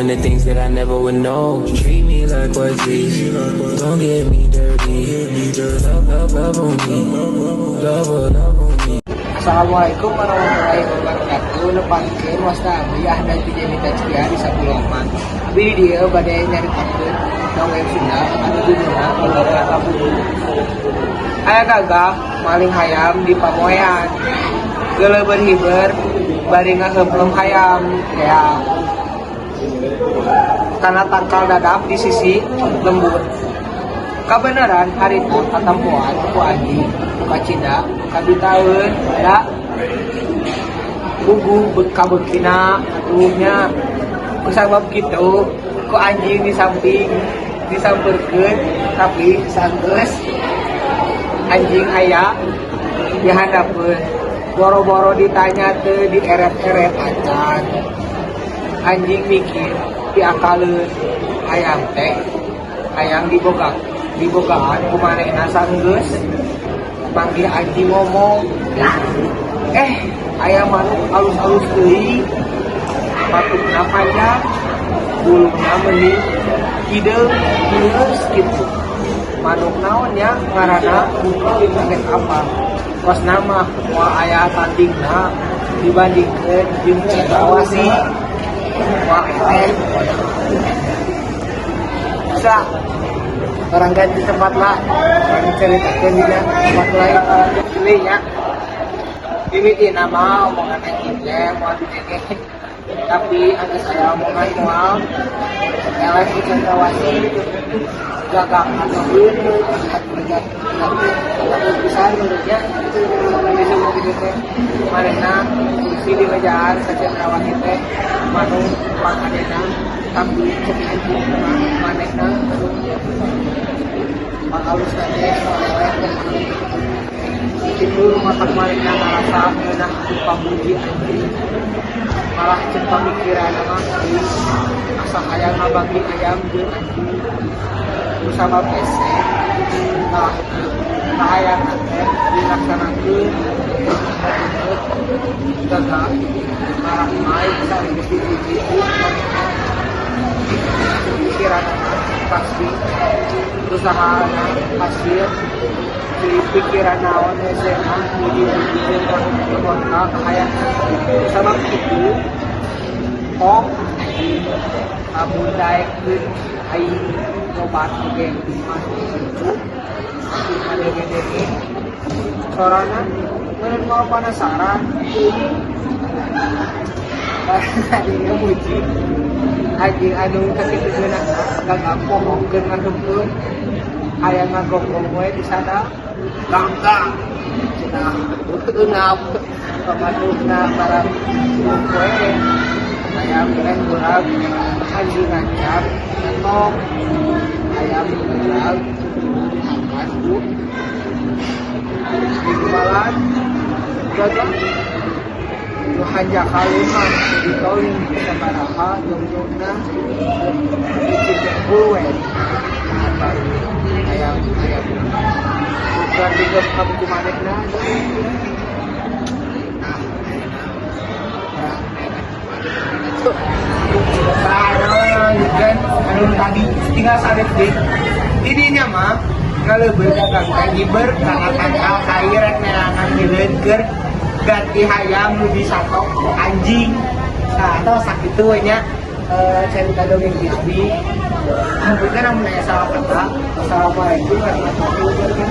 Doing the things that I never would know. Treat me like what G's. Don't get me dirty. Love, love, love on me. Love, love on me. Assalamualaikum warahmatullahi wabarakatuh. Nepangkeun, wasta abdi Ahmad Tijani Tazkia di Sabuloman. Abdi di dieu bade nyaritakeun dongeng Sunda anu judulna Gagak Kabudu. Aya gagak maling hayam di pamoean. Geuleubeur hiber bari ngaheumpeum hayam tea. Kana tangkal dadap di sisi lembur. Kabeneran harita katempoan ku anjing nu kacida kabitaeun da puguh kabeukina atuh nya. Kusabab kitu ku anjing di samping disampeurkeun, tapi sanggeus anjing aya di handapeun, boro-boro ditanya teu dieret-eret acan. Anjing mikir diakaleun, hayam teh hayang diboga dibogaan ku manehna. Sanggeus manggih anjing ngomong, "Eh, aya manuk alus-alus teuing, matukna panjang, buluna meni hideung geus kitu. Manuk naon nya ngaranna?" Rek apa kosna mah moal aya tandingna dibandingkeun jeung cendrawasih, moal eleh." Bisa urang ganti tempat lah, urang ceritakeun dina tempat lain ini ya. Ini di nama omongan anjing teh moal didenge, tapi ada saya omongan moal eleh ku cendrawasih. Gagak atau pisan menurutnya disebut gitu teh manehna isi di bejaan ka cendrawasih teh manuk pangkadena, tapi cek anjing mah manehna pangalus teh eleh. Itu matak manehna ngarasa ngeunah ku pamuji anjing. Malah cek pamikiran mah asa hayang ngabagi ayam jeung anjing kusabab hese. Nah, kahayang teh dilaksanakeun. Gagak ngaramai saenggeus dipuji ku manehna. Pikiran pasti usahana hasil di pikiran naon hesena muji-muji jeung ka kahayang. Sabab itu kong lamun daekeun aing ngobat oge mah kitu aku ngadenge-denge sorana meureun moal penasaran. Anjing muji anjing anu sakitu geunahna, gagak poho keur ngaheumpeum aya ngagonggong we di sana, "Gagak cenah, eungap pamanukna barang we ayam teh urang." Anjing ngancam ngetong ayam urang dihakan ku dijualan. Gagak nu hanjakal mah ditoling sabaraha jongjongna dicipul we ayam ayam bukan digeukam ku manehna. Nah, lanjutkan anu tadi tinggal sadetik. Ininya mah ngaleubeut dagang teh ngiber kana tangkal kai rek neangan hileud keur ganti hayam nu disatok ku anjing. Nah, atau sakitu we nya cerita dongeng di abdi. Hampir kan aya salah kata. Assalamualaikum warahmatullahi wabarakatuh.